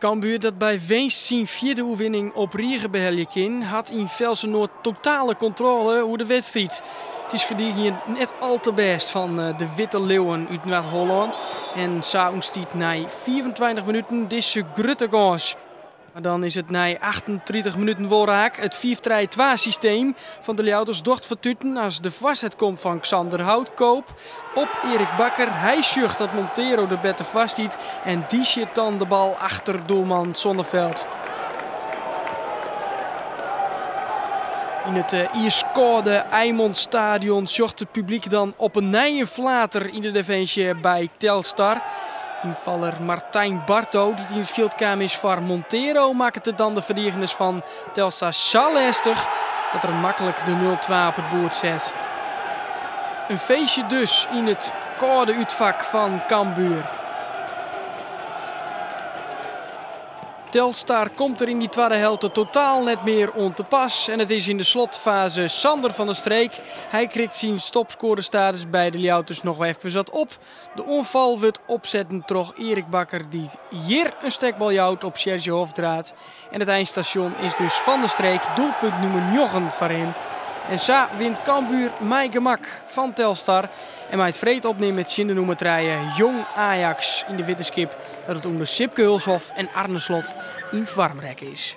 Cambuur dat by winst syn fjirde oerwinning op rige behelje kin, hat yn Velsen-Noord totale kontrôle oer de wedstriid. It is ferdigenjend net al te bêst fan de Witte Leeuwen út Noard-Hollân. En sa ûntstiet nei 25 minuten dizze grutte kâns. Mar dan is it nei 38 minuten wol raak. It 5-3-2 systeem fan de Ljouwerters docht fertuten as de foarset komt fan Xander Houtkoop op Erik Bakker. Hy sjocht dat Montero der better foar stiet en dy sjit dan de bal achter doelman Zonneveld. Yn it iiskâlde IJmond-stadion sjocht it publyk dan op 'e nij in flater yn de definsje by Telstar. Ynfaller Martijn Barto, dy't yn it fjild kaam is foar Montero, makket it dan de ferdigeners fan Telstar sa lêstich dat er maklik de 0-2 op it boerd set. In feestje dus yn it kâlde útfak fan Cambuur. Telstar komt der yn dy twadde helte totaal net mear oan te pas en it is yn de slotfaze Sander van der Streek. Hy krikt syn topskoarderstatus by de Ljouwerters noch efkes wat op. De oanfal wurdt opsetten troch Erik Bakker dy't hjir in stekbal jout op Sergio Hofdraat. En it einstasjon is dus Van der Streek, doelpunt nûmer njoggen foar him. En sa wint Cambuur mei gemak fan Telstar en mei it freed opnimme tsjin de nûmer trije Jong Ajax yn de wittenskip dat it ûnder Sipke Hulshoff en Arne Slot yn foarm rekke is.